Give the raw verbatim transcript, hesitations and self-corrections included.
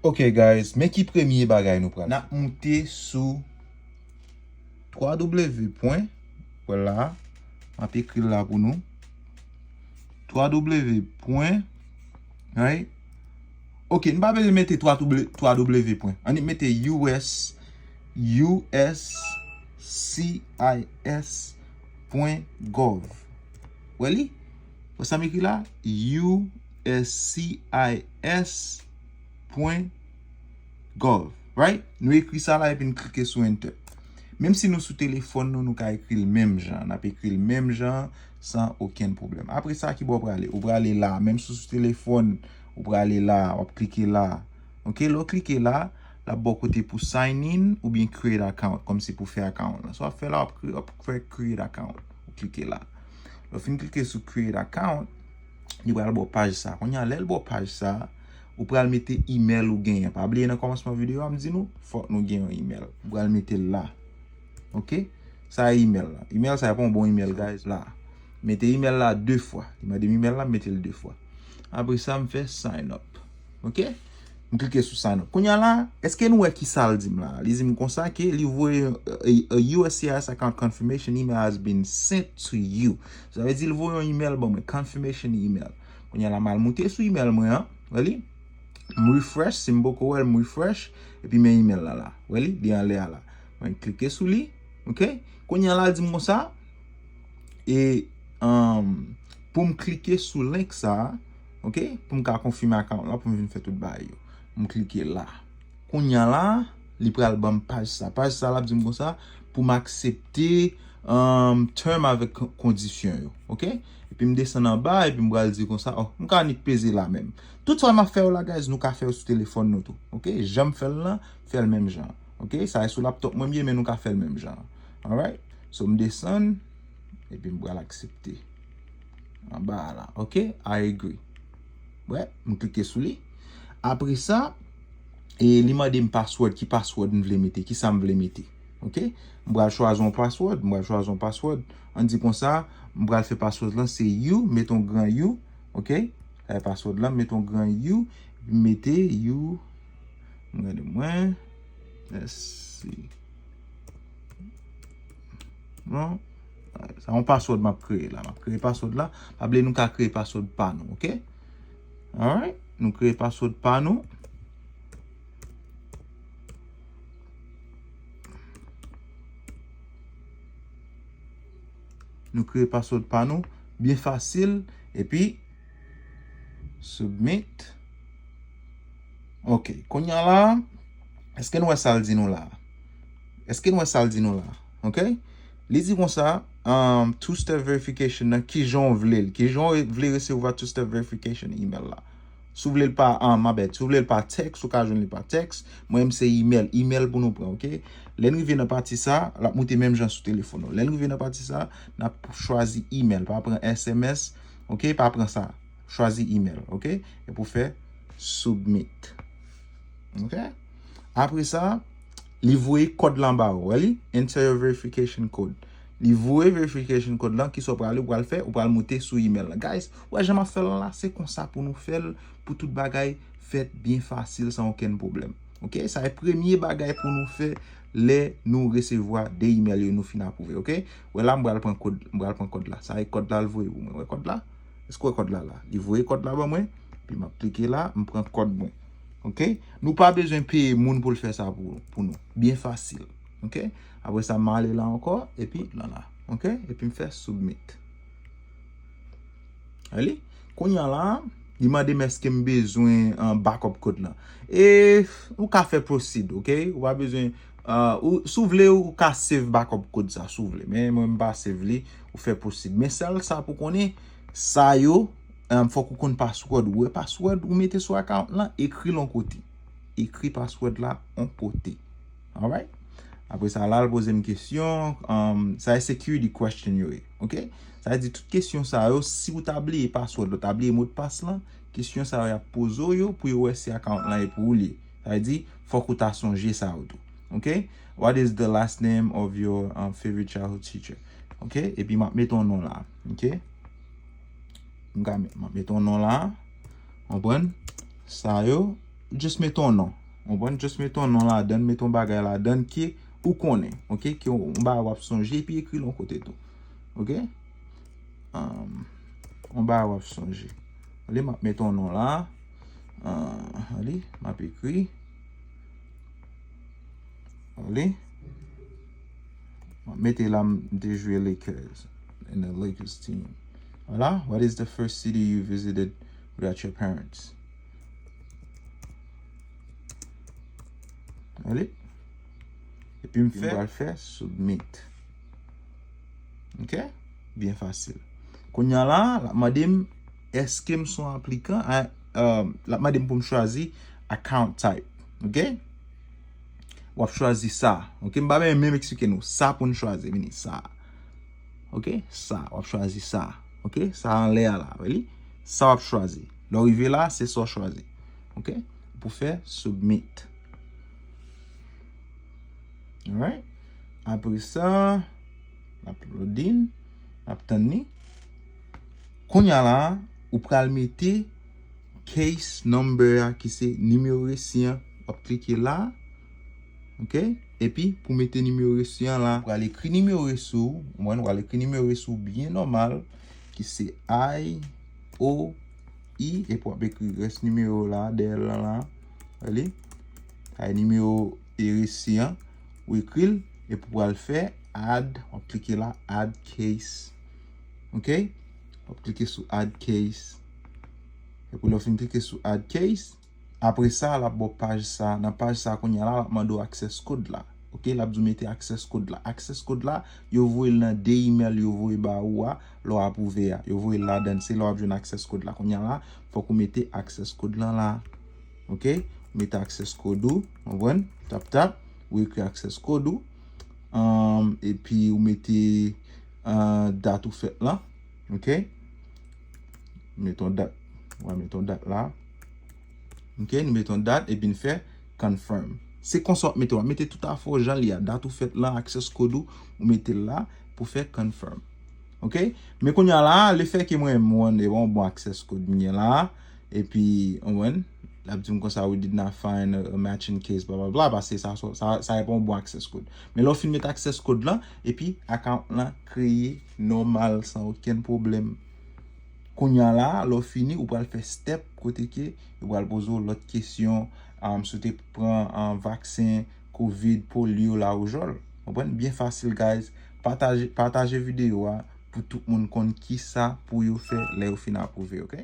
Ok, guys, men ki premye bagay nou pral. N ap moute sou twa w pwen, wè la, m ap ekri l la pou nou. Twa w pwen, right? Ok, n pa bezwen mete twa w, twa w pwen. Annik mete U S, U S C I S pwen gov. Wè li? Wè sa m ekri la? U S C I S pwen gov. Right? Nou ekri sa la epi n klike sou enter. Menm si nou sou telefòn nou, nou ka ekri l menm jan. N ap ekri l menm jan san okenn pwoblèm. Apre sa, ki bò w prale? Ou prale la. Menm si w sou telefòn, ou prale la. W ap klike la. Ok, lè w klike la, l ap ba w kote pou sign in oubyen create account, kòmsi pou fè account lan. Sa w ap fè la, w ap, kre- w ap fè create account. Ou klike la. Lè w fin klike sou create account, li pral ba w paj sa. Kounye a, lè l ba w paj sa, ou pral mete email ou genyen. Pa bliye nan kòmansman videyo a, m di nou, fòk nou gen yon email. Ou pral mete l la. Ok? Sa e email la. Email sa e pa yon bon email, guys. La. Mete email la de fwa. Li mande m email la, m mete l de fwa. Apre sa, m fè sign up. Ok? M klike sou sign up. Kounye a la, èske nou wè ki sa l di m la? Li di m konsa ke li voye, uh, a U S C I S account confirmation email has been sent to you. Sa vle di l voye yon email ban mwen, confirmation email. Kounye a la, m al moute sou email mwen an. Wè li? M refresh, si m poko wè l, m refresh, epi men email la la. Wè li? Li anlè a la. Mwen klike sou li. Ok? Kounye a la, l di m konsa. E, um, pou m klike sou link sa, ok, pou m ka konfime account la, pou m vin fè tout bagay yo. M klike la. Kounye a la, li pral ban m paj sa. Paj sa la ap di m konsa, pou m aksepte, um, term avèk kon- kondisyon yo, ok? Epi m desann anba, epi m pral di konsa, oh, m ka nik peze la menm. Tout sa m ap fè yo la, guys, nou ka fè yo sou telefòn nou tou, ok? Jan m fè l lan, fè l menm jan, ok? Sa e sou laptop mwen m ye, men nou ka fè l menm jan. Alright? So, m desann, epi m pral aksepte. Anba a la, ok? I agree. Wè, m klike sou li. Apre sa, e li mande m password, ki password m vle mete, ki sa m vle mete. Ok? M pral chwazi yon password, m pral chwazi yon password. Ann di konsa, m pral fè password lan, se U, mete yon gran U, ok? Sa e password lan, mete yon gran U, mete U, m gade mwen, let's see. Bon, sa yon password m ap kreye la. M ap kreye password la. Pa bliye nou ka kreye password pa nou, ok? Alright? Nou kreye password pa nou. Nou kreye password pa nou. Byen fasil. Epi, submit. Ok. Kounye a la, èske nou wè sa l di nou la? Èske nou wè sa l di nou la? Ok? Li di konsa, um, two-step verification nan, kijan w vle l? Kijan w vle resevwa two-step verification email la? Si w vle l pa, um, my bad, si w vle l pa text, ou ka jwenn li pa text. Mwen menm se email. Email pou nou pran, ok? Lè n rive nan pati sa, l ap moute menm jan sou telefòn nou. Lè n rive nan pati sa, n ap chwazi email. Pa pran S M S, ok? Pa pran sa. Chwazi email, ok? Epi w fè submit. Ok? Apre sa, li voye kòd lan ba ou. Wè li? Enter your verification code. Li voye verification code lan, kisa w prale, ou pral fè, ou pral moute sou email lan. Guys, wè jan m ap fè l lan la, se konsa pou nou fè l, pou tout bagay fèt byen fasil, san okenn pwoblèm. Ok? Sa e premye bagay pou nou fè lè nou resevwa de email yo nou fin apwouve, ok? Wè la, m pral pran kòd, m pral pran kòd la. Sa e kòd la, l voye pou mwen. Wè kòd la? Èske w wè kòd la la? Li voye kòd la ban mwen, epi m ap klike la, m pran kòd mwen. Ok? Nou pa bezwen peye moun pou l fè sa pou, pou nou. Byen fasil. Ok? Apre sa, m ale la ankò, epi la la. Ok? Epi m fè submit. Wè li? Kounye a la, li mande m èske m bezwen, uh, backup code lan. E ou ka fè proceed, ok? Ou pa bezwen, uh, ou, si w vle, ou ka save backup code sa, si w vle. Men mwen, m pa save li, ou fè proceed. Men sèl sa pou konnen, sa yo, um, fòk ou konn password. Ou wè password, ou mete sou account lan, ekri l yon kote. Ekri password la yon kote. Alright? Apre sa, la, l poze m kesyon, um, sa e security question yo ye, ok? Sa vle di tout kesyon sa yo, si w ta bliye password la, w ta bliye modpas lan, kesyon sa yo y ap poze w yo pou yo wè si account lan e pou ou li ye. Sa vle di, fòk ou ta sonje sa yo tou, ok? What is the last name of your, um, favorite childhood teacher? Ok? Epi m ap mete yon non la, ok? M ka met, m ap mete yon non la, konprann? Sa yo, Just mete yon non. Ou konprann? Just mete yon non ladan, mete yon bagay ladan ke ou konnen, ok? Ke yon bagay w ap sonje, epi ekri l yon kote tou. Ok? Um, yon bagay w ap sonje. Ale, m ap mete yon non la. Uh, ale, m ap ekri. Ale. M ap mete la, m te jwe Lakers. In the Lakers team. Voilà. What is the first city you visited without your parents? Ale. Epi m fè, m pral fè submit. Ok? Byen fasil. Kounye a la, l ap mande m, èske m se yon aplikan? A, um, l ap mande m pou m chwazi account type. Ok? W ap chwazi sa. Ok? M pa menm, menm eksplike nou. Sa pou n chwazi. Vini, sa. Ok? Sa. W ap chwazi sa. Ok? Sa anlè a la. Vini? Sa w ap chwazi. Lè w rive la, se sa w chwazi. Ok? Pou fè submit. Alright? Apre sa, l ap loading, l ap tann li. Kounye a la, ou pral mete case number a ki se nimewo resi an. W ap klike la. Ok? Epi, pou mete nimewo resi an la, ou pral ekri nimewo resi w. Ou konprann? Ou pral ekri nimewo resi w byen nòmal, ki se I O E, epi w ap ekri rès nimewo la, dèyè l lan la. Gade. Ay nimewo e resi an. Ou ekri l, epi w pral fè add, w ap klike la, add case. Ok? W ap klike sou add case. Epi lè w fin klike sou add case, apre sa, l ap ba w paj sa. Nan paj sa, kounye a la, l ap mande w access code la. Ok? L ap di w mete access code la. Access code la, yo voye l nan de email yo voye ba ou a, lè w apwouve a. Yo voye l ladan l. Se la w ap jwenn access code la. Kounye a la, fòk ou mete access code lan la. Ok? Ou mete access code ou, w konprann? Tap tap, ou ekri access code ou. Um, epi ou mete, uh, dat ou fèt lan. Ok? Mete yon dat. W a mete yon dat la. Ok? Nou mete yon dat epi n fè confirm. Se konsa w ap mete, w ap mete tout afè w jan li a. Dat ou fèt lan, access code ou, ou mete l la pou fè confirm. Ok? Men kounye a la, lefètke mwen, mwen, e yon bon access code m gen la, epi, w konprann, l ap di m konsa, "We did not find a, a matching case, bla, bla, bla," paske sa, sa, sa, sa e pa yon bon access code. Men lè w fin met access code lan, epi account lan kreye nòmal, san okenn pwoblèm. Kounye a la, lè w fini, ou pral fè step kote ke yo pral poze w lòt kesyon, um, si w te pran, um, vaksen, covid, polio, lawoujòl. Konprann? Byen fasil, guys. Pataje, pataje videyo a pou tout moun konn kisa pou yo fè lè yo fin apwouve, ok?